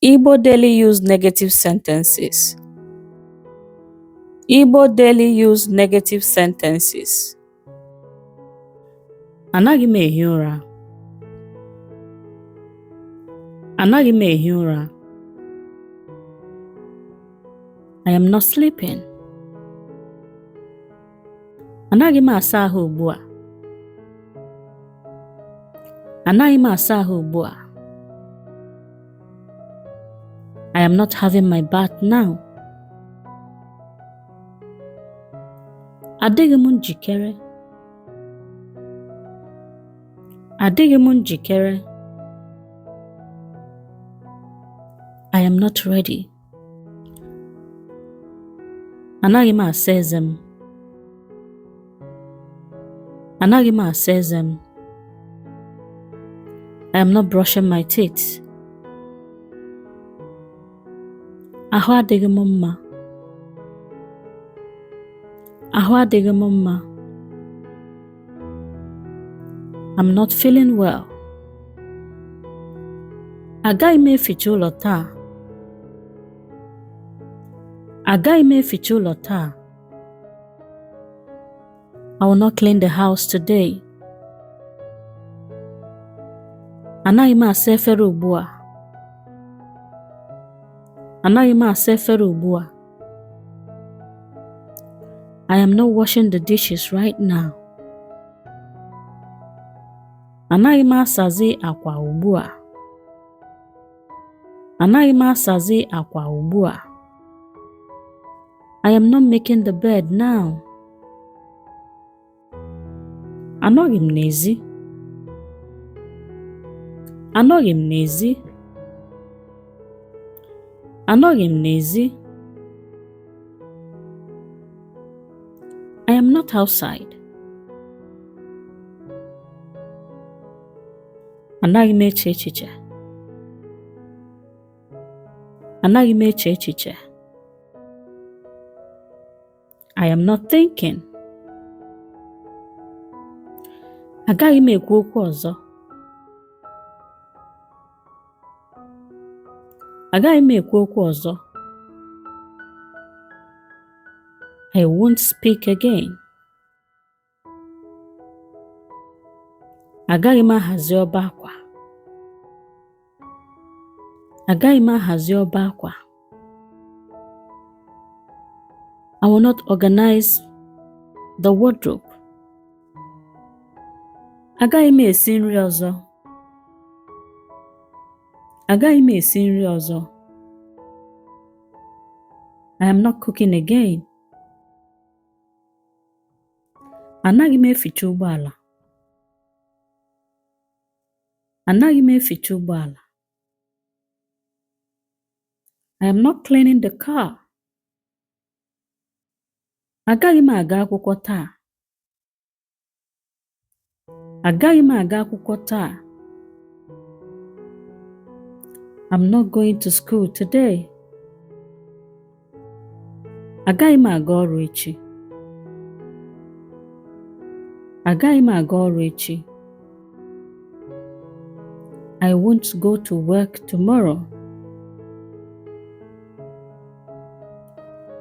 Igbo Daily Use Negative Sentences. Igbo Daily Use Negative Sentences. Anaghị m ehi ụra. Anaghị m ehi ụra. I am not sleeping. Anaghị m asa ahụ ugbu a. Anaghị m asa ahụ ugbu a. I am not having my bath now. Adịghị m njikere. Adịghị m njikere. I am not ready. Anaghị m asa eze m. Anaghị m asa eze m. I am not brushing my teeth. Ahụ adịghị m mma. Ahụ adịghị m mma. I'm not feeling well. Agaghị m eficha ụlọ taa. Agaghị m eficha ụlọ taa. I will not clean the house today. Anaghị m asa efere ugbu a. Anaghị m asa efere ugbu a. I am not washing the dishes right now. Anaghị m asazi akwa ugbu a. Anaghị m asazi akwa ugbu a. I am not making the bed now. Anọghị m n'ezi. Anọghị m n'ezi. Anọghị m n'ezi. I am not outside. Anaghị m eche echiche. Anaghị m eche echiche. I am not thinking. Agaghị m ekwu okwu ọzọ. Agaghị m ekwu okwu ọzọ. I won't speak again. Agaghị m ahazi ọba akwa. Agaghị m ahazi ọba akwa. I will not organize the wardrobe. Agaghị m esi nri ọzọ. Agaghị m esi nri ọzọ. I am not cooking again. Anaghị m eficha ụgbọala. Anaghị m eficha ụgbọala. I am not cleaning the car. Agaghị m aga akwụkwọ taa. Agaghị m aga akwụkwọ taa. I'm not going to school today. Agaghị m aga ọrụ echi. Agaghị m aga ọrụ echi. I won't go to work tomorrow.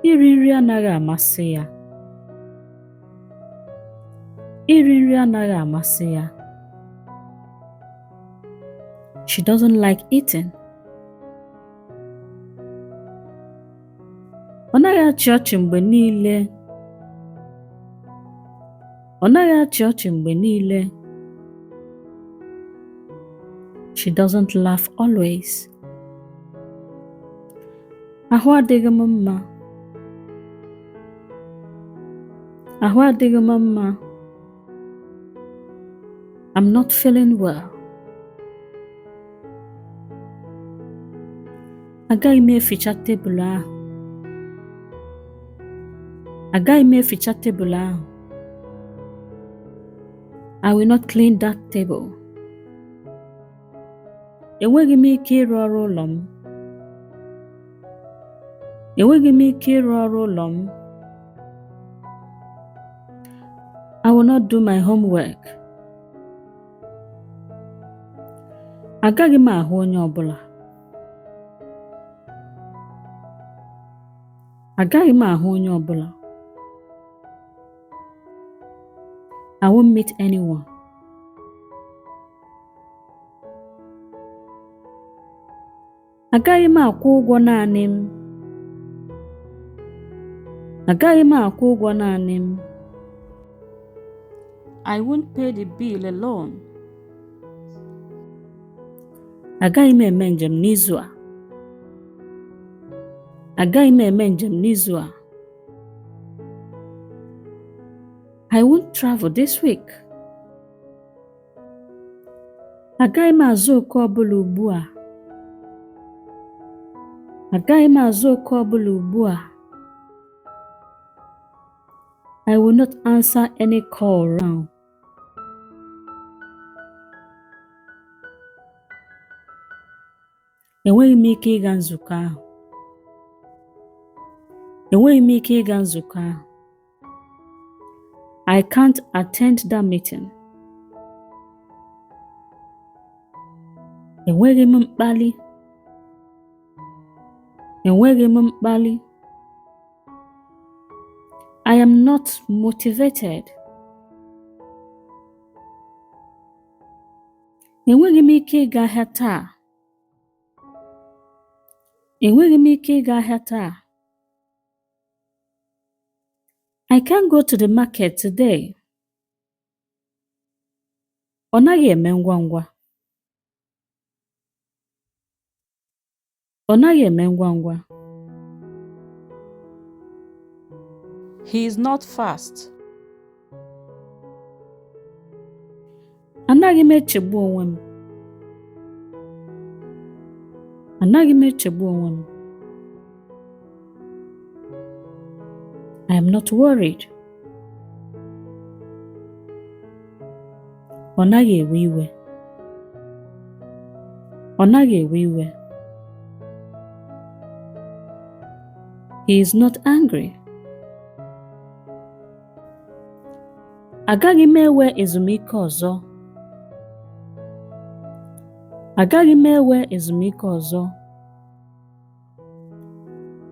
Iri nri anaghị amasị ya. Iri nri anaghị amasị ya. She doesn't like eating. Ọ naghị achị ọchị mgbe niile. Ọ naghị achị ọchị mgbe niile. She doesn't laugh always. Ahụ adịghị m mma. Ahụ adịghị m mma. I'm not feeling well. Agaghị m eficha tebụl ahụ. Agaghị m eficha tebụl ahụ. I will not clean that table. Enweghị m ike ịrụ ọrụ ụlọ m. Enweghị m ike ịrụ ọrụ ụlọ m. I will not do my homework. Agaghị m ahụ onye ọ bụla. Agaghị m ahụ onye ọ bụla. I won't meet anyone. Agaghị m akwụ ụgwọ naanị m. Agaghị m akwụ ụgwọ naanị m. I won't pay the bill alone. Agaghị m eme njem n'izu a. Agaghị m eme njem n'izu a. I won't travel this week. Agaghị m aza oku ọ bụla ugbu a. Agaghị m aza oku ọ bụla ugbu a. I will not answer any call now. Enweghị m ike ịga nzukọ ahụ. Enweghị m ike ịga nzukọ ahụ. I can't attend that meeting. Enweghị m mkpali. Enweghị m mkpali. I am not motivated. Enweghị m ike ịga ahịa taa. Enweghị m ike ịga ahịa taa. I can't go to the market today. Ọ naghị eme ngwa ngwa. Ọ naghị eme ngwa ngwa. He is not fast. Anaghị m echegbu onwe m. Anaghị m echegbu onwe m. I am not worried. Ọ naghị ewe iwe. Ọ naghị ewe iwe. He is not angry. Agaghị m ewe ezumike ọzọ. Agaghị m ewe ezumike ọzọ.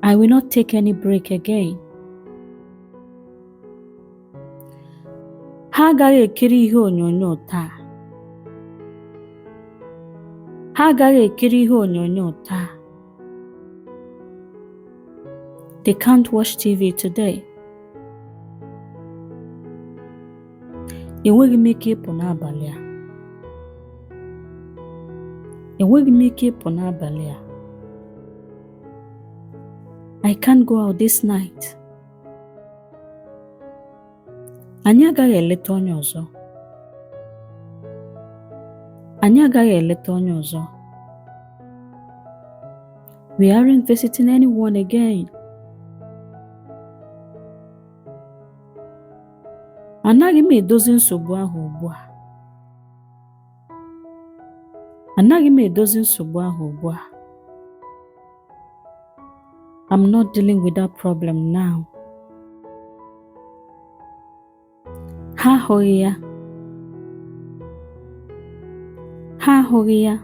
I will not take any break again. Ha agaghị ekiri ihe onyonyo taa. Ha agaghị ekiri ihe onyonyo taa. They can't watch TV today. Enweghị m ike ịpụ n'abalị a. Enweghị m ike ịpụ n'abalị a. I can't go out this night. Anyị agaghị eleta onye ọzọ. Anyị agaghị eleta onye ọzọ. We aren't visiting anyone again. Anaghị m edozi nsogbu ahụ ugbu a. Anaghị m edozi nsogbu ahụ ugbu a. I'm not dealing with that problem now. Ha ahụghị ya. Ha ahụghị ya.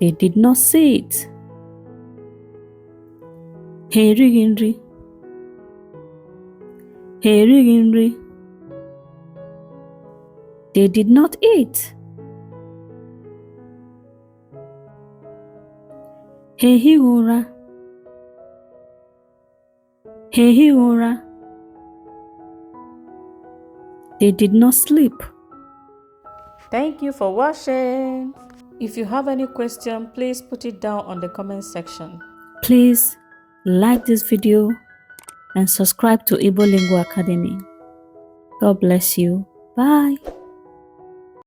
They did not see it. Ha erighị nri. Ha erighị nri. They did not eat. Ha ehighị ụra. Ha ehighị ụra. They did not sleep. Thank you for watching. If you have any question, please put it down on the comment section. Please like this video and subscribe to IboLingua Academy. God bless you. Bye.